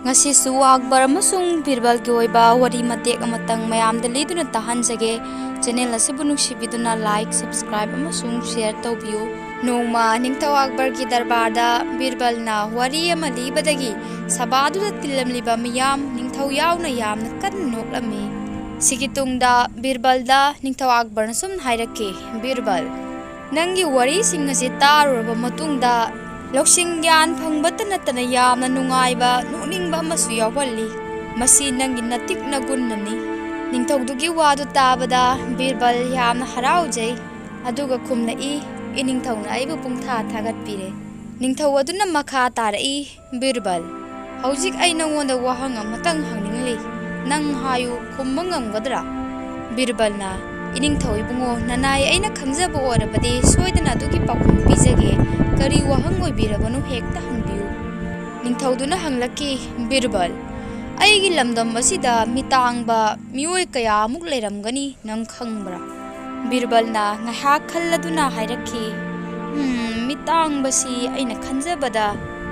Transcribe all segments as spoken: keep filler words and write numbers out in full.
ꯉꯁꯤꯁꯨ ꯑꯛꯕꯔ ꯑꯃꯁꯨꯡ ꯕꯤꯔꯕꯜꯒꯤ ꯑꯣꯏꯕ ꯋꯥꯔꯤ ꯃꯇꯦꯛ ꯑꯃꯇꯪ ꯃꯌꯥꯝꯗ ꯂꯤꯗꯨꯅ ꯇꯥꯍꯟꯖꯒꯦ꯫ ꯆꯦꯅꯦꯜ ꯑꯁꯤꯕꯨ ꯅꯨꯡꯁꯤꯕꯤꯗꯨꯅ ꯂꯥꯏꯛ, ꯁꯕꯁꯀ꯭ꯔꯥꯏꯕ ꯑꯃꯁꯨꯡ ꯁꯤꯌꯔ ꯇꯧꯕꯤꯌꯨ꯫ ꯅꯣꯡꯃ ꯅꯤꯡꯊꯧ ꯑꯛꯕꯔꯒꯤ ꯗꯔꯕꯥꯔꯗ ꯕꯤꯔꯕꯜꯅ ꯋꯥꯔꯤ ꯑꯃ ꯂꯤꯕꯗꯒꯤ ꯁꯚꯥꯗꯨꯗ ꯇꯤꯜꯂꯝꯂꯤꯕ ꯃꯤꯌꯥꯝ ꯅꯤꯡꯊꯧ ꯌꯥꯎꯅ ꯌꯥꯝꯅ ꯀꯟꯅ ꯅꯣꯛꯂꯝꯃꯤ꯫ ꯁꯤꯒꯤ ꯇꯨꯡꯗ ꯕꯤꯔꯕꯜꯗ ꯅꯤꯡꯊꯧ ꯑꯛꯕꯔꯅ ꯁꯨꯝ ꯍꯥꯏꯔꯛꯈꯤ, "ꯕꯤꯔꯕꯜ, ꯅꯪꯒꯤ ꯋꯥꯔꯤꯁꯤꯡ ꯑꯁꯤ ꯇꯥꯔꯨꯔꯕ ꯃꯇꯨꯡꯗ ꯂꯧꯁꯤꯡ ꯒ꯭ꯌꯥꯟ ꯐꯪꯕꯇ ꯅꯠꯇꯅ ꯌꯥꯝꯅ ꯅꯨꯡꯉꯥꯏꯕ, ꯅꯣꯛꯅꯤꯡꯕ ꯑꯃꯁꯨ ꯌꯥꯎꯍꯜꯂꯤ꯫ ꯃꯁꯤ ꯅꯪꯒꯤ ꯅꯇꯤꯛ ꯅꯒꯨꯟꯅꯅꯤ꯫" ꯅꯤꯡꯊꯧꯗꯨꯒꯤ ꯋꯥꯗꯨ ꯇꯥꯕꯗ ꯕꯤꯔꯕꯜ ꯌꯥꯝꯅ ꯍꯔꯥꯎꯖꯩ꯫ ꯑꯗꯨꯒ ꯈꯨꯝꯂꯛꯏ, "ꯏꯅꯤꯡꯊꯧꯅ ꯑꯩꯕꯨ ꯄꯨꯡꯊꯥ ꯊꯥꯒꯠꯄꯤꯔꯦ꯫" ꯅꯤꯡꯊꯧ ꯑꯗꯨꯅ ꯃꯈꯥ ꯇꯥꯔꯛꯏ, "ꯕꯤꯔꯕꯜ, ꯍꯧꯖꯤꯛ ꯑꯩ ꯅꯉꯣꯟꯗ ꯋꯥꯍꯪ ꯑꯃꯇꯪ ꯍꯪꯅꯤꯡꯂꯤ꯫ ꯅꯪ ꯍꯥꯏꯌꯨ, ꯈꯨꯝꯕ ꯉꯝꯒꯗ꯭ꯔꯥ?" ꯕꯤꯔꯕꯜꯅ, "ꯏꯅꯤꯡꯊꯧ ꯏꯕꯨꯡꯉꯣ, ꯅꯅꯥꯏ ꯑꯩꯅ ꯈꯪꯖꯕ ꯑꯣꯏꯔꯕꯗꯤ ꯁꯣꯏꯗꯅ ꯑꯗꯨꯒꯤ ꯄꯥꯎꯈꯨꯝ ꯄꯤꯖꯒꯦ꯫ ꯀꯔꯤ ꯋꯥꯍꯪ ꯑꯣꯏꯕꯤꯔꯕꯅꯣ ꯍꯦꯛꯇ ꯍꯪꯕꯤꯌꯨ꯫" ꯅꯤꯡꯊꯧꯗꯨꯅ ꯍꯪꯂꯛꯈꯤ, "ꯕꯤꯔꯕꯜ, ꯑꯩꯒꯤ ꯂꯝꯗꯝ ꯑꯁꯤꯗ ꯃꯤꯇꯥꯡꯕ ꯃꯤꯑꯣꯏ ꯀꯌꯥꯃꯨꯛ ꯂꯩꯔꯝꯒꯅꯤ, ꯅꯪ ꯈꯪꯕ꯭ꯔꯥ?" ꯕꯤꯔꯕꯜꯅ ꯉꯥꯏꯍꯥꯛ ꯈꯜꯂꯗꯨꯅ ꯍꯥꯏꯔꯛꯈꯤ, "ꯎꯝ, ꯃꯤꯠ ꯇꯥꯡꯕꯁꯤ ꯑꯩꯅ ꯈꯟꯖꯕꯗ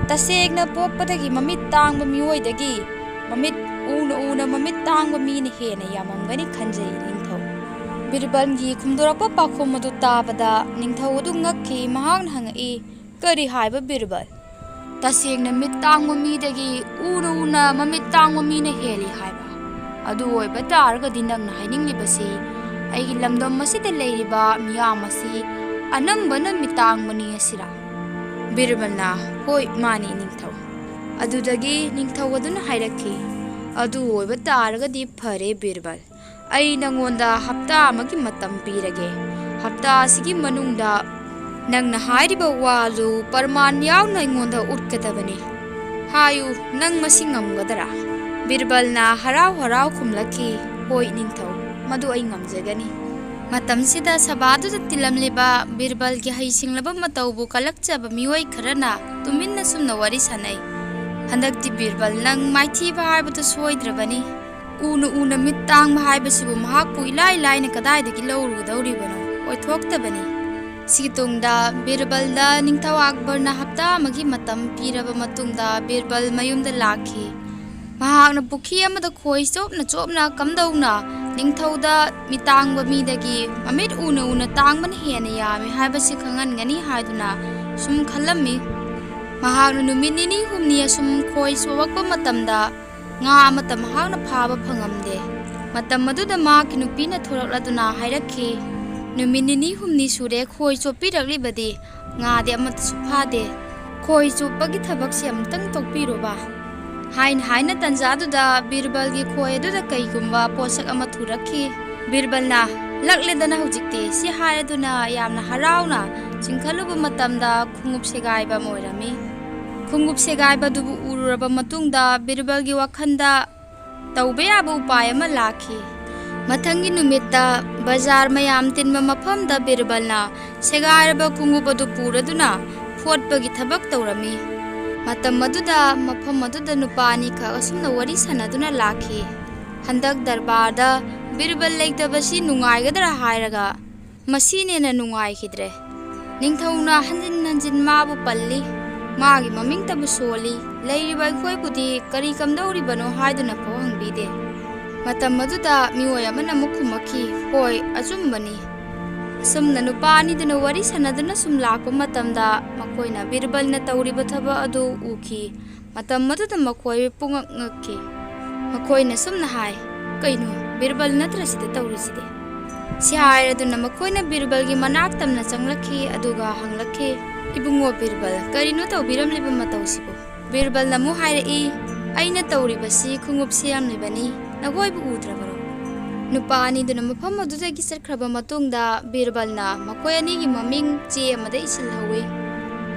ꯇꯁꯦꯡꯅ ꯄꯣꯛꯄꯗꯒꯤ ꯃꯃꯤꯠ ꯇꯥꯡꯕ ꯃꯤꯑꯣꯏꯗꯒꯤ ꯃꯃꯤꯠ ꯎꯅ ꯎꯅ ꯃꯃꯤꯠ ꯇꯥꯡꯕ ꯃꯤꯅ ꯍꯦꯟꯅ ꯌꯥꯝꯃꯝꯒꯅꯤ ꯈꯟꯖꯩ, ꯅꯤꯡꯊꯧ꯫" ꯕꯤꯔꯕꯜꯒꯤ ꯈꯨꯝꯗꯣꯔꯛꯄ ꯄꯥꯎꯈꯨꯝ ꯑꯗꯨ ꯇꯥꯕꯗ ꯅꯤꯡꯊꯧ ꯑꯗꯨ ꯉꯛꯈꯤ꯫ ꯃꯍꯥꯛꯅ ꯍꯪꯉꯛꯏ, "ꯀꯔꯤ ꯍꯥꯏꯕ, ꯕꯤꯔꯕꯜ? ꯇꯁꯦꯡꯅ ꯃꯤꯠ ꯇꯥꯡꯕ ꯃꯤꯗꯒꯤ ꯎꯅ ꯎꯅ ꯃꯃꯤꯠ ꯇꯥꯡꯕ ꯃꯤꯅ ꯍꯦꯜꯂꯤ ꯍꯥꯏꯕ? ꯑꯗꯨ ꯑꯣꯏꯕ ꯇꯥꯔꯒꯗꯤ ꯅꯪꯅ ꯍꯥꯏꯅꯤꯡꯂꯤꯕꯁꯤ ꯑꯩꯒꯤ ꯂꯝꯗꯝ ꯑꯁꯤꯗ ꯂꯩꯔꯤꯕ ꯃꯤꯌꯥꯝ ꯑꯁꯤ ꯑꯅꯝꯕꯅ ꯃꯤꯇꯥꯡꯕꯅꯤ ꯑꯁꯤꯔꯥ?" ꯕꯤꯔꯕꯜꯅ, "ꯍꯣꯏ, ꯃꯥꯅꯤ, ꯅꯤꯡꯊꯧ꯫" ꯑꯗꯨꯗꯒꯤ ꯅꯤꯡꯊꯧ ꯑꯗꯨꯅ ꯍꯥꯏꯔꯛꯈꯤ, "ꯑꯗꯨ ꯑꯣꯏꯕ ꯇꯥꯔꯒꯗꯤ ꯐꯔꯦ, ꯕꯤꯔꯕꯜ꯫ ꯑꯩ ꯅꯪꯉꯣꯟꯗ ꯍꯞꯇꯥ ꯑꯃꯒꯤ ꯃꯇꯝ ꯄꯤꯔꯒꯦ꯫ ꯍꯞꯇꯥ ꯑꯁꯤꯒꯤ ꯃꯅꯨꯡꯗ ꯅꯪꯅ ꯍꯥꯏꯔꯤꯕ ꯋꯥꯗꯨ ꯄ꯭ꯔꯃꯥꯟ ꯌꯥꯎꯅ ꯑꯩꯉꯣꯟꯗ ꯎꯠꯀꯗꯕꯅꯤ꯫ ꯍꯥꯏꯌꯨ, ꯅꯪ ꯃꯁꯤ ꯉꯝꯒꯗ꯭ꯔꯥ?" ꯕꯤꯔꯕꯜꯅ ꯍꯔꯥꯎ ꯍꯔꯥꯎ ꯈꯨꯝꯂꯛꯈꯤ, "ꯍꯣꯏ, ꯅꯤꯡꯊꯧ, ꯃꯗꯨ ꯑꯩ ꯉꯝꯖꯒꯅꯤ꯫" ꯃꯇꯝꯁꯤꯗ ꯁꯚꯥꯗꯨꯗ ꯇꯤꯜꯂꯝꯂꯤꯕ ꯕꯤꯔꯕꯜꯒꯤ ꯍꯩꯁꯤꯡꯂꯕ ꯃꯇꯧꯕꯨ ꯀꯂꯛꯆꯕ ꯃꯤꯑꯣꯏ ꯈꯔꯅ ꯇꯨꯃꯤꯟꯅ ꯁꯨꯝꯅ ꯋꯥꯔꯤ ꯁꯥꯅꯩ, "ꯍꯟꯗꯛꯇꯤ ꯕꯤꯔꯕꯜ ꯅꯪ ꯃꯥꯏꯊꯤꯕ ꯍꯥꯏꯕꯗꯨ ꯁꯣꯏꯗ꯭ꯔꯕꯅꯤ꯫ ꯎꯅ ꯎꯅ ꯃꯤꯠ ꯇꯥꯡꯕ ꯍꯥꯏꯕꯁꯤꯕꯨ ꯃꯍꯥꯛꯄꯨ ꯏꯂꯥꯏ ꯂꯥꯏꯅ ꯀꯗꯥꯏꯗꯒꯤ ꯂꯧꯔꯨꯒꯗꯧꯔꯤꯕꯅꯣ? ꯑꯣꯏꯊꯣꯛꯇꯕꯅꯤ꯫" ꯁꯤꯒꯤ ꯇꯨꯡꯗ ꯕꯤꯔꯕꯜꯗ ꯅꯤꯡꯊꯧ ꯑꯛꯕꯔꯅ ꯍꯞꯇꯥ ꯑꯃꯒꯤ ꯃꯇꯝ ꯄꯤꯔꯕ ꯃꯇꯨꯡꯗ ꯕꯤꯔꯕꯜ ꯃꯌꯨꯝꯗ ꯂꯥꯛꯈꯤ꯫ ꯃꯍꯥꯛꯅ ꯄꯨꯈ꯭ꯔꯤ ꯑꯃꯗ ꯈꯣꯏ ꯆꯣꯞꯅ ꯆꯣꯞꯅ ꯀꯝꯗꯧꯅ ꯅꯤꯡꯊꯧꯗ ꯃꯤꯇꯥꯡꯕ ꯃꯤꯗꯒꯤ ꯃꯃꯤꯠ ꯎꯅ ꯎꯅ ꯇꯥꯡꯕꯅ ꯍꯦꯟꯅ ꯌꯥꯝꯃꯤ ꯍꯥꯏꯕꯁꯤ ꯈꯪꯍꯟꯒꯅꯤ ꯍꯥꯏꯗꯨꯅ ꯁꯨꯝ ꯈꯜꯂꯝꯃꯤ꯫ ꯃꯍꯥꯛꯅ ꯅꯨꯃꯤꯠ ꯅꯤꯅꯤ ꯍꯨꯝꯅꯤ ꯑꯁꯨꯝ ꯈꯣꯏ ꯆꯣꯞꯂꯛꯄ ꯃꯇꯝꯗ ꯉꯥ ꯑꯃꯠꯇ ꯃꯍꯥꯛꯅ ꯐꯥꯕ ꯐꯪꯉꯝꯗꯦ꯫ ꯃꯇꯝ ꯑꯗꯨꯗ ꯃꯍꯥꯛꯀꯤ ꯅꯨꯄꯤꯅ ꯊꯣꯔꯛꯂꯗꯨꯅ ꯍꯥꯏꯔꯛꯈꯤ, "ꯅꯨꯃꯤꯠ ꯅꯤꯅꯤ ꯍꯨꯝꯅꯤ ꯁꯨꯔꯦ ꯈꯣꯏ ꯆꯣꯞꯄꯤꯔꯛꯂꯤꯕꯗꯤ, ꯉꯥꯗꯤ ꯑꯃꯠꯇꯁꯨ ꯐꯥꯗꯦ꯫ ꯈꯣꯏ ꯆꯣꯞꯄꯒꯤ ꯊꯕꯛꯁꯤ ꯑꯃꯨꯛꯇꯪ ꯇꯣꯛꯄꯤꯔꯣꯕ?" ꯍꯥꯏꯅ ꯍꯥꯏꯅ ꯇꯟꯖꯥ ꯑꯗꯨꯗ ꯕꯤꯔꯕꯜꯒꯤ ꯈꯣꯏ ꯑꯗꯨꯗ ꯀꯩꯒꯨꯝꯕ ꯄꯣꯠꯁꯛ ꯑꯃ ꯊꯨꯔꯛꯈꯤ꯫ ꯕꯤꯔꯕꯜꯅ, "ꯂꯛꯂꯦꯗꯅ ꯍꯧꯖꯤꯛꯇꯤ" ꯁꯤ ꯍꯥꯏꯔꯗꯨꯅ ꯌꯥꯝꯅ ꯍꯔꯥꯎꯅ ꯆꯤꯡꯈꯠꯂꯨꯕ ꯃꯇꯝꯗ ꯈꯣꯡꯎꯞ ꯁꯦꯒꯥꯏꯕ ꯑꯃ ꯑꯣꯏꯔꯝꯃꯤ꯫ ꯈꯣꯡꯎꯞ ꯁꯦꯒꯥꯏꯕꯗꯨꯕꯨ ꯎꯔꯨꯔꯕ ꯃꯇꯨꯡꯗ ꯕꯤꯔꯕꯜꯒꯤ ꯋꯥꯈꯜꯗ ꯇꯧꯕ ꯌꯥꯕ ꯎꯄꯥꯏ ꯑꯃ ꯂꯥꯛꯈꯤ꯫ ꯃꯊꯪꯒꯤ ꯅꯨꯃꯤꯠꯇ ꯕꯖꯥꯔ ꯃꯌꯥꯝ ꯇꯤꯟꯕ ꯃꯐꯝꯗ ꯕꯤꯔꯕꯜꯅ ꯁꯦꯒꯥꯏꯔꯕ ꯈꯣꯡꯎꯞ ꯑꯗꯨ ꯄꯨꯔꯗꯨꯅ ꯐꯣꯠꯄꯒꯤ ꯊꯕꯛ ꯇꯧꯔꯝꯃꯤ꯫ ꯃꯇꯝ ꯑꯗꯨꯗ ꯃꯐꯝ ꯑꯗꯨꯗ ꯅꯨꯄꯥ ꯑꯅꯤꯈꯛ ꯑꯁꯨꯝꯅ ꯋꯥꯔꯤ ꯁꯥꯟꯅꯗꯨꯅ ꯂꯥꯛꯈꯤ꯫ ꯍꯟꯗꯛ ꯗꯔꯕꯥꯔꯗ ꯕꯤꯔꯕꯜ ꯂꯩꯇꯕꯁꯤ ꯅꯨꯡꯉꯥꯏꯒꯗ꯭ꯔꯥ ꯍꯥꯏꯔꯒ ꯃꯁꯤꯅ ꯍꯦꯟꯅ ꯅꯨꯡꯉꯥꯏꯈꯤꯗ꯭ꯔꯦ꯫ ꯅꯤꯡꯊꯧꯅ ꯍꯟꯖꯤꯟ ꯍꯟꯖꯤꯟ ꯃꯥꯕꯨ ꯄꯜꯂꯤ, ꯃꯥꯒꯤ ꯃꯃꯤꯡꯇꯕꯨ ꯁꯣꯜꯂꯤ, ꯂꯩꯔꯤꯕ ꯑꯩꯈꯣꯏꯕꯨꯗꯤ ꯀꯔꯤ ꯀꯝꯗꯧꯔꯤꯕꯅꯣ ꯍꯥꯏꯗꯨꯅ ꯐꯥꯎ ꯍꯪꯕꯤꯗꯦ꯫ ꯃꯇꯝ ꯑꯗꯨꯗ ꯃꯤꯑꯣꯏ ꯑꯃꯅ ꯑꯃꯨꯛ ꯈꯨꯝꯃꯛꯈꯤ, "ꯍꯣꯏ, ꯑꯆꯨꯝꯕꯅꯤ꯫" ꯑꯁꯨꯝꯅ ꯅꯨꯄꯥ ꯑꯅꯤꯗꯨꯅ ꯋꯥꯔꯤ ꯁꯥꯟꯅꯗꯨꯅ ꯁꯨꯝ ꯂꯥꯛꯄ ꯃꯇꯝꯗ ꯃꯈꯣꯏꯅ ꯕꯤꯔꯕꯜꯅ ꯇꯧꯔꯤꯕ ꯊꯕꯛ ꯑꯗꯨ ꯎꯈꯤ꯫ ꯃꯇꯝ ꯑꯗꯨꯗ ꯃꯈꯣꯏ ꯄꯨꯡꯉꯛ ꯉꯛꯈꯤ꯫ ꯃꯈꯣꯏꯅ ꯁꯨꯝꯅ ꯍꯥꯏ, "ꯀꯩꯅꯣ, ꯕꯤꯔꯕꯜ ꯅꯠꯇ꯭ꯔ ꯁꯤꯗ ꯇꯧꯔꯤꯁꯤꯗꯤ?" ꯁꯤ ꯍꯥꯏꯔꯗꯨꯅ ꯃꯈꯣꯏꯅ ꯕꯤꯔꯕꯜꯒꯤ ꯃꯅꯥꯛ ꯇꯝꯅ ꯆꯪꯂꯛꯈꯤ, ꯑꯗꯨꯒ ꯍꯪꯂꯛꯈꯤ, "ꯏꯕꯨꯡꯉꯣ ꯕꯤꯔꯕꯜ, ꯀꯔꯤꯅꯣ ꯇꯧꯕꯤꯔꯝꯂꯤꯕ ꯃꯇꯧꯁꯤꯕꯨ?" ꯕꯤꯔꯕꯜꯅ ꯑꯃꯨꯛ ꯍꯥꯏꯔꯛꯏ, "ꯑꯩꯅ ꯇꯧꯔꯤꯕꯁꯤ ꯈꯣꯡꯎꯞ ꯁꯦꯝꯂꯤꯕꯅꯤ, ꯅꯈꯣꯏꯕꯨ ꯎꯗ꯭ꯔꯕꯔꯣ?" ꯅꯨꯄꯥ ꯑꯅꯤꯗꯨꯅ ꯃꯐꯝ ꯑꯗꯨꯗꯒꯤ ꯆꯠꯈ꯭ꯔꯕ ꯃꯇꯨꯡꯗ ꯕꯤꯔꯕꯜꯅ ꯃꯈꯣꯏ ꯑꯅꯤꯒꯤ ꯃꯃꯤꯡ ꯆꯦ ꯑꯃꯗ ꯏꯁꯤꯜꯍꯧꯏ꯫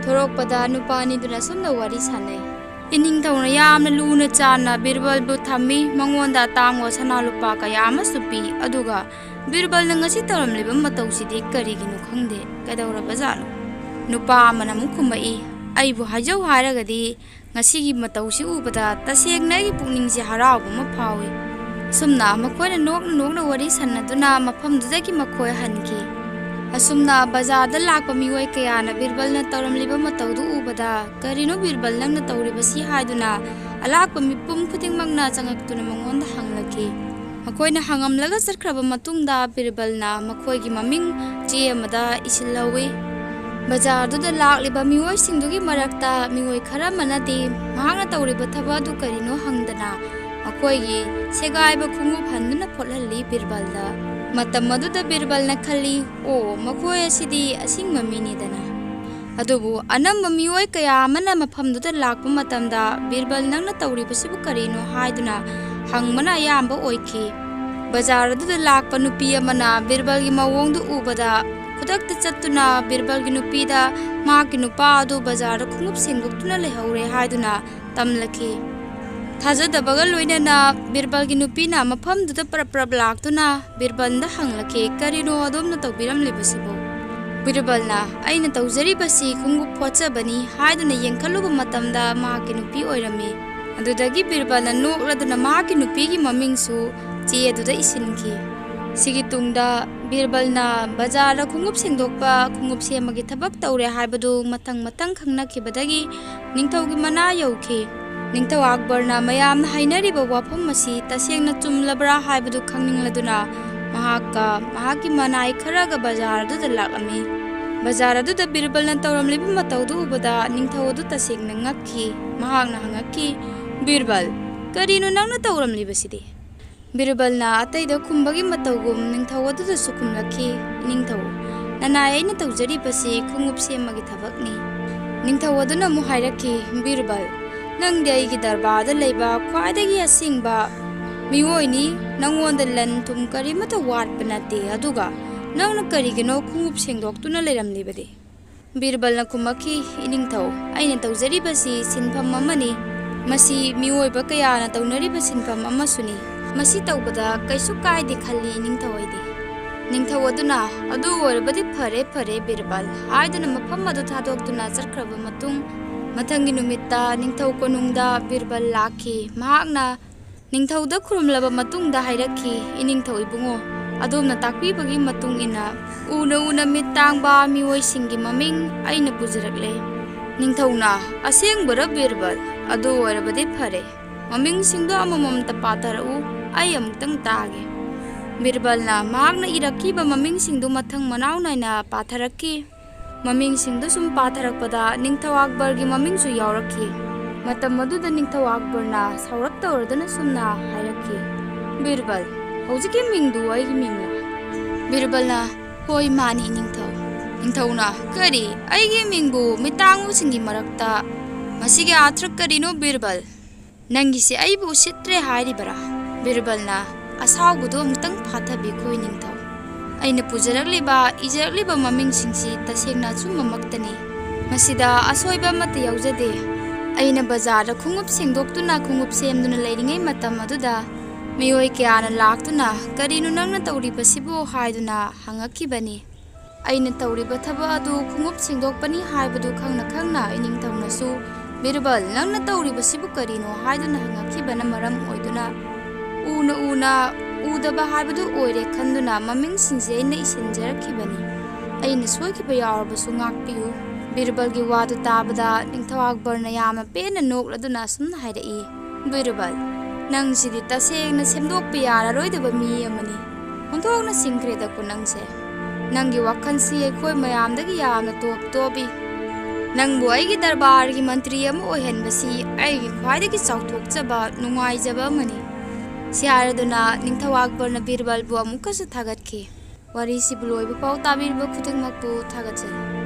ꯊꯣꯔꯛꯄꯗ ꯅꯨꯄꯥ ꯑꯅꯤꯗꯨꯅ ꯑꯁꯨꯝꯅ ꯋꯥꯔꯤ ꯁꯥꯟꯅꯩ, "ꯏꯅꯤꯡꯊꯧꯅ ꯌꯥꯝꯅ ꯂꯨꯅ ꯆꯥꯟꯅ ꯕꯤꯔꯕꯜꯕꯨ ꯊꯝꯃꯤ, ꯃꯉꯣꯟꯗ ꯑꯇꯥꯡꯕ ꯁꯅꯥ ꯂꯨꯄꯥ ꯀꯌꯥ ꯑꯃꯁꯨ ꯄꯤ, ꯑꯗꯨꯒ ꯕꯤꯔꯕꯜꯅ ꯉꯁꯤ ꯇꯧꯔꯝꯂꯤꯕ ꯃꯇꯧꯁꯤꯗꯤ ꯀꯔꯤꯒꯤꯅꯣ ꯈꯪꯗꯦ, ꯀꯩꯗꯧꯔꯕꯖꯥꯠꯅꯣ?" ꯅꯨꯄꯥ ꯑꯃꯅ ꯑꯃꯨꯛ ꯈꯨꯝꯃꯛꯏ, "ꯑꯩꯕꯨ ꯍꯥꯏꯖꯧ ꯍꯥꯏꯔꯒꯗꯤ ꯉꯁꯤꯒꯤ ꯃꯇꯧꯁꯤ ꯎꯕꯗ ꯇꯁꯦꯡꯅ ꯑꯩꯒꯤ ꯄꯨꯛꯅꯤꯡꯁꯦ ꯍꯔꯥꯎꯕ ꯑꯃ ꯐꯥꯎꯏ꯫" ꯑꯁꯨꯝꯅ ꯃꯈꯣꯏꯅ ꯅꯣꯛꯅ ꯅꯣꯛꯅ ꯋꯥꯔꯤ ꯁꯥꯟꯅꯗꯨꯅ ꯃꯐꯝꯗꯨꯗꯒꯤ ꯃꯈꯣꯏ ꯍꯟꯈꯤ꯫ ꯑꯁꯨꯝꯅ ꯕꯖꯥꯔꯗ ꯂꯥꯛꯄ ꯃꯤꯑꯣꯏ ꯀꯌꯥꯅ ꯕꯤꯔꯕꯜꯅ ꯇꯧꯔꯝꯂꯤꯕ ꯃꯇꯧꯗꯨ ꯎꯕꯗ, "ꯀꯔꯤꯅꯣ ꯕꯤꯔꯕꯜ ꯅꯪꯅ ꯇꯧꯔꯤꯕꯁꯤ?" ꯍꯥꯏꯗꯨꯅ ꯑꯂꯥꯛꯄ ꯃꯤꯄꯨꯝ ꯈꯨꯗꯤꯡꯃꯛꯅ ꯆꯪꯉꯛꯇꯨꯅ ꯃꯉꯣꯟꯗ ꯍꯪꯂꯛꯈꯤ꯫ ꯃꯈꯣꯏꯅ ꯍꯪꯉꯝꯂꯒ ꯆꯠꯈ꯭ꯔꯕ ꯃꯇꯨꯡꯗ ꯕꯤꯔꯕꯜꯅ ꯃꯈꯣꯏꯒꯤ ꯃꯃꯤꯡ ꯆꯦ ꯑꯃꯗ ꯏꯁꯤꯜꯍꯧꯏ꯫ ꯕꯖꯥꯔꯗꯨꯗ ꯂꯥꯛꯂꯤꯕ ꯃꯤꯑꯣꯏꯁꯤꯡꯗꯨꯒꯤ ꯃꯔꯛꯇ ꯃꯤꯑꯣꯏ ꯈꯔ ꯑꯃꯅꯗꯤ ꯃꯍꯥꯛꯅ ꯇꯧꯔꯤꯕ ꯊꯕꯛ ꯑꯗꯨ ꯀꯔꯤꯅꯣ ꯍꯪꯗꯅ ꯃꯈꯣꯏꯒꯤ ꯁꯦꯒꯥꯏꯕ ꯈꯣꯡꯎꯞ ꯍꯟꯗꯨꯅ ꯐꯣꯠꯍꯜꯂꯤ ꯕꯤꯔꯕꯜꯗ꯫ ꯃꯇꯝ ꯑꯗꯨꯗ ꯕꯤꯔꯕꯜꯅ ꯈꯜꯂꯤ, "ꯑꯣ, ꯃꯈꯣꯏ ꯑꯁꯤꯗꯤ ꯑꯁꯤꯡꯕ ꯃꯤꯅꯤꯗꯅ"꯫ ꯑꯗꯨꯕꯨ ꯑꯅꯝꯕ ꯃꯤꯑꯣꯏ ꯀꯌꯥ ꯑꯃꯅ ꯃꯐꯝꯗꯨꯗ ꯂꯥꯛꯄ ꯃꯇꯝꯗ, "ꯕꯤꯔꯕꯜ, ꯅꯪꯅ ꯇꯧꯔꯤꯕꯁꯤꯕꯨ ꯀꯔꯤꯅꯣ?" ꯍꯥꯏꯗꯨꯅ ꯍꯪꯕꯅ ꯑꯌꯥꯝꯕ ꯑꯣꯏꯈꯤ꯫ ꯕꯖꯥꯔ ꯑꯗꯨꯗ ꯂꯥꯛꯄ ꯅꯨꯄꯤ ꯑꯃꯅ ꯕꯤꯔꯕꯜꯒꯤ ꯃꯑꯣꯡꯗꯨ ꯎꯕꯗ, ꯈꯨꯗꯛꯇ ꯆꯠꯇꯨꯅ ꯕꯤꯔꯕꯜꯒꯤ ꯅꯨꯄꯤꯗ ꯃꯍꯥꯛꯀꯤ ꯅꯨꯄꯥ ꯑꯗꯨ ꯕꯖꯥꯔꯗ ꯈꯣꯡꯎꯞ ꯁꯦꯡꯗꯣꯛꯇꯨꯅ ꯂꯩꯍꯧꯔꯦ ꯍꯥꯏꯗꯨꯅ ꯇꯝꯂꯛꯈꯤ꯫ ꯊꯥꯖꯗꯕꯒ ꯂꯣꯏꯅꯅ ꯕꯤꯔꯕꯜꯒꯤ ꯅꯨꯄꯤꯅ ꯃꯐꯝꯗꯨꯗ ꯄꯔꯞ ꯄꯔꯞ ꯂꯥꯛꯇꯨꯅ ꯕꯤꯔꯕꯜꯗ ꯍꯪꯂꯛꯈꯤ, "ꯀꯔꯤꯅꯣ ꯑꯗꯣꯝꯅ ꯇꯧꯕꯤꯔꯝꯂꯤꯕꯁꯤꯕꯨ?" ꯕꯤꯔꯕꯜꯅ, "ꯑꯩꯅ ꯇꯧꯖꯔꯤꯕꯁꯤ ꯈꯣꯡꯎꯞ ꯐꯣꯠꯆꯕꯅꯤ" ꯍꯥꯏꯗꯨꯅ ꯌꯦꯡꯈꯠꯂꯨꯕ ꯃꯇꯝꯗ ꯃꯍꯥꯛꯀꯤ ꯅꯨꯄꯤ ꯑꯣꯏꯔꯝꯃꯤ꯫ ꯑꯗꯨꯗꯒꯤ ꯕꯤꯔꯕꯜꯅ ꯅꯣꯛꯂꯗꯨꯅ ꯃꯍꯥꯛꯀꯤ ꯅꯨꯄꯤꯒꯤ ꯃꯃꯤꯡꯁꯨ ꯆꯦ ꯑꯗꯨꯗ ꯏꯁꯤꯟꯈꯤ꯫ ꯁꯤꯒꯤ ꯇꯨꯡꯗ ꯕꯤꯔꯕꯜꯅ ꯕꯖꯥꯔꯗ ꯈꯣꯡꯎꯞ ꯁꯦꯡꯗꯣꯛꯄ, ꯈꯣꯡꯎꯞ ꯁꯦꯝꯕꯒꯤ ꯊꯕꯛ ꯇꯧꯔꯦ ꯍꯥꯏꯕꯗꯨ ꯃꯊꯪ ꯃꯊꯪ ꯈꯪꯅꯈꯤꯕꯗꯒꯤ ꯅꯤꯡꯊꯧꯒꯤ ꯃꯅꯥ ꯌꯧꯈꯤ꯫ ꯅꯤꯡꯊꯧ ꯑꯛꯕꯔꯅ ꯃꯌꯥꯝꯅ ꯍꯥꯏꯅꯔꯤꯕ ꯋꯥꯐꯝ ꯑꯁꯤ ꯇꯁꯦꯡꯅ ꯆꯨꯝꯂꯕ꯭ꯔꯥ ꯍꯥꯏꯕꯗꯨ ꯈꯪꯅꯤꯡꯂꯗꯨꯅ ꯃꯍꯥꯛꯀ ꯃꯍꯥꯛꯀꯤ ꯃꯅꯥꯏ ꯈꯔꯒ ꯕꯖꯥꯔ ꯑꯗꯨꯗ ꯂꯥꯛꯂꯝꯃꯤ꯫ ꯕꯖꯥꯔ ꯑꯗꯨꯗ ꯕꯤꯔꯕꯜꯅ ꯇꯧꯔꯝꯂꯤꯕ ꯃꯇꯧꯗꯨ ꯎꯕꯗ ꯅꯤꯡꯊꯧ ꯑꯗꯨ ꯇꯁꯦꯡꯅ ꯉꯛꯈꯤ꯫ ꯃꯍꯥꯛꯅ ꯍꯪꯉꯛꯈꯤ, "ꯕꯤꯔꯕꯜ, ꯀꯔꯤꯅꯣ ꯅꯪꯅ ꯇꯧꯔꯝꯂꯤꯕꯁꯤꯗꯤ?" ꯕꯤꯔꯕꯜꯅ ꯑꯇꯩꯗ ꯈꯨꯝꯕꯒꯤ ꯃꯇꯧꯒꯨꯝ ꯅꯤꯡꯊꯧ ꯑꯗꯨꯗꯁꯨ ꯈꯨꯝꯂꯛꯈꯤ, "ꯏꯅꯤꯡꯊꯧ, ꯅꯅꯥꯏ ꯑꯩꯅ ꯇꯧꯖꯔꯤꯕꯁꯤ ꯈꯣꯡꯎꯞ ꯁꯦꯝꯕꯒꯤ ꯊꯕꯛꯅꯤ"꯫ ꯅꯤꯡꯊꯧ ꯑꯗꯨꯅ ꯑꯃꯨꯛ ꯍꯥꯏꯔꯛꯈꯤ, "ꯕꯤꯔꯕꯜ, ꯅꯪꯗꯤ ꯑꯩꯒꯤ ꯗꯔꯕꯥꯔꯗ ꯂꯩꯕ ꯈ꯭ꯋꯥꯏꯗꯒꯤ ꯑꯁꯦꯡꯕ ꯃꯤꯑꯣꯏꯅꯤ꯫ ꯅꯪꯉꯣꯟꯗ ꯂꯟ ꯊꯨꯝ ꯀꯔꯤꯃꯠꯇ ꯋꯥꯠꯄ ꯅꯠꯇꯦ꯫ ꯑꯗꯨꯒ ꯅꯪꯅ ꯀꯔꯤꯒꯤꯅꯣ ꯈꯣꯡꯎꯞ ꯁꯦꯡꯗꯣꯛꯇꯨꯅ ꯂꯩꯔꯝꯂꯤꯕꯗꯤ?" ꯕꯤꯔꯕꯜꯅ ꯈꯨꯝꯃꯛꯈꯤ, "ꯏꯅꯤꯡꯊꯧ, ꯑꯩꯅ ꯇꯧꯖꯔꯤꯕꯁꯤ ꯁꯤꯟꯐꯝ ꯑꯃꯅꯤ꯫ ꯃꯁꯤ ꯃꯤꯑꯣꯏꯕ ꯀꯌꯥꯅ ꯇꯧꯅꯔꯤꯕ ꯁꯤꯟꯐꯝ ꯑꯃꯁꯨꯅꯤ꯫ ꯃꯁꯤ ꯇꯧꯕꯗ ꯀꯩꯁꯨ ꯀꯥꯏꯗꯦ ꯈꯜꯂꯤ ꯏꯅꯤꯡꯊꯧ ꯑꯩꯗꯤ"꯫ ꯅꯤꯡꯊꯧ ꯑꯗꯨꯅ, "ꯑꯗꯨ ꯑꯣꯏꯔꯕꯗꯤ ꯐꯔꯦ, ꯐꯔꯦ ꯕꯤꯔꯕꯜ" ꯍꯥꯏꯗꯨꯅ ꯃꯐꯝ ꯑꯗꯨ ꯊꯥꯗꯣꯛꯇꯨꯅ ꯆꯠꯈ꯭ꯔꯕ ꯃꯇꯨꯡ, ꯃꯊꯪꯒꯤ ꯅꯨꯃꯤꯠꯇ ꯅꯤꯡꯊꯧ ꯀꯣꯅꯨꯡꯗ ꯕꯤꯔꯕꯜ ꯂꯥꯛꯈꯤ꯫ ꯃꯍꯥꯛꯅ ꯅꯤꯡꯊꯧꯗ ꯈꯨꯔꯨꯝꯂꯕ ꯃꯇꯨꯡꯗ ꯍꯥꯏꯔꯛꯈꯤ, "ꯏꯅꯤꯡꯊꯧ ꯏꯕꯨꯡꯉꯣ, ꯑꯗꯣꯝꯅ ꯇꯥꯛꯄꯤꯕꯒꯤ ꯃꯇꯨꯡ ꯏꯟꯅ ꯎꯅ ꯎꯅ ꯃꯤꯠ ꯇꯥꯡꯕ ꯃꯤꯑꯣꯏꯁꯤꯡꯒꯤ ꯃꯃꯤꯡ ꯑꯩꯅ ꯄꯨꯖꯔꯛꯂꯦ꯫ ꯅꯤꯡꯊꯧꯅ, "ꯑꯁꯦꯡꯕꯔ ꯕꯤꯔꯕꯜ? ꯑꯗꯨ ꯑꯣꯏꯔꯕꯗꯤ ꯐꯔꯦ꯫ ꯃꯃꯤꯡꯁꯤꯡꯗꯣ ꯑꯃꯃꯝꯇ ꯄꯥꯊꯔꯛꯎ, ꯑꯩ ꯑꯃꯨꯛꯇꯪ ꯇꯥꯒꯦ꯫" ꯕꯤꯔꯕꯜꯅ ꯃꯍꯥꯛꯅ ꯏꯔꯛꯈꯤꯕ ꯃꯃꯤꯡꯁꯤꯡꯗꯨ ꯃꯊꯪ ꯃꯅꯥꯎ ꯅꯥꯏꯅ ꯄꯥꯊꯔꯛꯈꯤ꯫ ꯃꯃꯤꯡꯁꯤꯡꯗꯨ ꯁꯨꯝ ꯄꯥꯊꯔꯛꯄꯗ ꯅꯤꯡꯊꯧ ꯑꯛꯕꯔꯒꯤ ꯃꯃꯤꯡꯁꯨ ꯌꯥꯎꯔꯛꯈꯤ꯫ ꯃꯇꯝ ꯑꯗꯨꯗ ꯅꯤꯡꯊꯧ ꯑꯛꯕꯔꯅ ꯁꯥꯎꯔꯞ ꯇꯧꯔꯗꯨꯅ ꯁꯨꯝꯅ ꯍꯥꯏꯔꯛꯈꯤ, "ꯕꯤꯔꯕꯜ, ꯍꯧꯖꯤꯛꯀꯤ ꯃꯤꯡꯗꯨ ꯑꯩꯒꯤ ꯃꯤꯡꯂꯥ?" ꯕꯤꯔꯕꯜꯅ, "ꯍꯣꯏ, ꯃꯥꯅꯤ, ꯅꯤꯡꯊꯧ꯫" ꯅꯤꯡꯊꯧꯅ, "ꯀꯔꯤ? ꯑꯩꯒꯤ ꯃꯤꯡꯕꯨ ꯃꯤꯇꯥꯡꯕꯁꯤꯡꯒꯤ ꯃꯔꯛꯇ? ꯃꯁꯤꯒꯤ ꯑꯥꯔꯊ ꯀꯔꯤꯅꯣ, ꯕꯤꯔꯕꯜ? ꯅꯪꯒꯤꯁꯦ ꯑꯩꯕꯨ ꯎꯁꯤꯠꯇ꯭ꯔꯦ ꯍꯥꯏꯔꯤꯕꯔꯥ?" ꯕꯤꯔꯕꯜꯅ, "ꯑꯁꯥꯎꯕꯗꯨ ꯑꯃꯨꯛꯇꯪ ꯐꯥꯊꯕꯤꯈꯣ, ꯅꯤꯡꯊꯧ꯫ ꯑꯩꯅ ꯄꯨꯖꯔꯛꯂꯤꯕ, ꯏꯖꯔꯛꯂꯤꯕ ꯃꯃꯤꯡꯁꯤꯡꯁꯤ ꯇꯁꯦꯡꯅ ꯑꯆꯨꯝꯕꯃꯛꯇꯅꯤ꯫ ꯃꯁꯤꯗ ꯑꯁꯣꯏꯕ ꯑꯃꯠꯇ ꯌꯥꯎꯖꯗꯦ꯫ ꯑꯩꯅ ꯕꯖꯥꯔꯗ ꯈꯣꯡꯎꯞ ꯁꯦꯡꯗꯣꯛꯇꯨꯅ, ꯈꯣꯡꯎꯞ ꯁꯦꯝꯗꯨꯅ ꯂꯩꯔꯤꯉꯩ ꯃꯇꯝ ꯑꯗꯨꯗ ꯃꯤꯑꯣꯏ ꯀꯌꯥꯅ ꯂꯥꯛꯇꯨꯅ, 'ꯀꯔꯤꯅꯣ ꯅꯪꯅ ꯇꯧꯔꯤꯕꯁꯤꯕꯨ?' ꯍꯥꯏꯗꯨꯅ ꯍꯪꯉꯛꯈꯤꯕꯅꯤ꯫ ꯑꯩꯅ ꯇꯧꯔꯤꯕ ꯊꯕꯛ ꯑꯗꯨ ꯈꯣꯡꯎꯞ ꯁꯦꯡꯗꯣꯛꯄꯅꯤ ꯍꯥꯏꯕꯗꯨ ꯈꯪꯅ ꯈꯪꯅ ꯑꯩ ꯅꯤꯡꯊꯧꯅꯁꯨ, 'ꯕꯤꯔꯕꯜ, ꯅꯪꯅ ꯇꯧꯔꯤꯕꯁꯤꯕꯨ ꯀꯔꯤꯅꯣ?' ꯍꯥꯏꯗꯨꯅ ꯍꯪꯉꯛꯈꯤꯕꯅ ꯃꯔꯝ ꯑꯣꯏꯗꯨꯅ, ꯎꯅ ꯎꯅ ꯎꯗꯕ ꯍꯥꯏꯕꯗꯨ ꯑꯣꯏꯔꯦ ꯈꯟꯗꯨꯅ ꯃꯃꯤꯡꯁꯤꯡꯁꯦ ꯑꯩꯅ ꯏꯁꯤꯟꯖꯔꯛꯈꯤꯕꯅꯤ꯫ ꯑꯩꯅ ꯁꯣꯏꯈꯤꯕ ꯌꯥꯎꯔꯕꯁꯨ ꯉꯥꯛꯄꯤꯌꯨ꯫" ꯕꯤꯔꯕꯜꯒꯤ ꯋꯥꯗꯨ ꯇꯥꯕꯗ ꯅꯤꯡꯊꯧ ꯑꯛꯕꯔꯅ ꯌꯥꯝꯅ ꯄꯦꯟꯅ ꯅꯣꯛꯂꯗꯨꯅ ꯑꯁꯨꯝꯅ ꯍꯥꯏꯔꯛꯏ, "ꯕꯤꯔꯕꯜ, ꯅꯪꯁꯤꯗꯤ ꯇꯁꯦꯡꯅ ꯁꯦꯝꯗꯣꯛꯄ ꯌꯥꯔꯔꯣꯏꯗꯕ ꯃꯤ ꯑꯃꯅꯤ꯫ ꯑꯣꯟꯊꯣꯛꯅ ꯁꯤꯡꯈ꯭ꯔꯦꯗꯀꯣ ꯅꯪꯁꯦ꯫ ꯅꯪꯒꯤ ꯋꯥꯈꯜꯁꯤ ꯑꯩꯈꯣꯏ ꯃꯌꯥꯝꯗꯒꯤ ꯌꯥꯝꯅ ꯇꯣꯞ ꯇꯣꯞꯄꯤ꯫ ꯅꯪꯕꯨ ꯑꯩꯒꯤ ꯗꯔꯕꯥꯔꯒꯤ ꯃꯟꯇ꯭ꯔꯤ ꯑꯃ ꯑꯣꯏꯍꯟꯕꯁꯤ ꯑꯩꯒꯤ ꯈ꯭ꯋꯥꯏꯗꯒꯤ ꯆꯥꯎꯊꯣꯛꯆꯕ, ꯅꯨꯡꯉꯥꯏꯖꯕ ꯑꯃꯅꯤ꯫" ꯁꯤ ꯍꯥꯏꯔꯗꯨꯅ ꯅꯤꯡꯊꯧ ꯑꯛꯕꯔꯅ ꯕꯤꯔꯕꯜꯕꯨ ꯑꯃꯨꯛꯀꯁꯨ ꯊꯥꯒꯠꯈꯤ꯫ ꯋꯥꯔꯤꯁꯤꯕꯨ ꯂꯣꯏꯕ ꯐꯥꯎ ꯇꯥꯕꯤꯔꯤꯕ ꯈꯨꯗꯤꯡꯃꯛꯄꯨ ꯊꯥꯒꯠꯆꯔꯤ꯫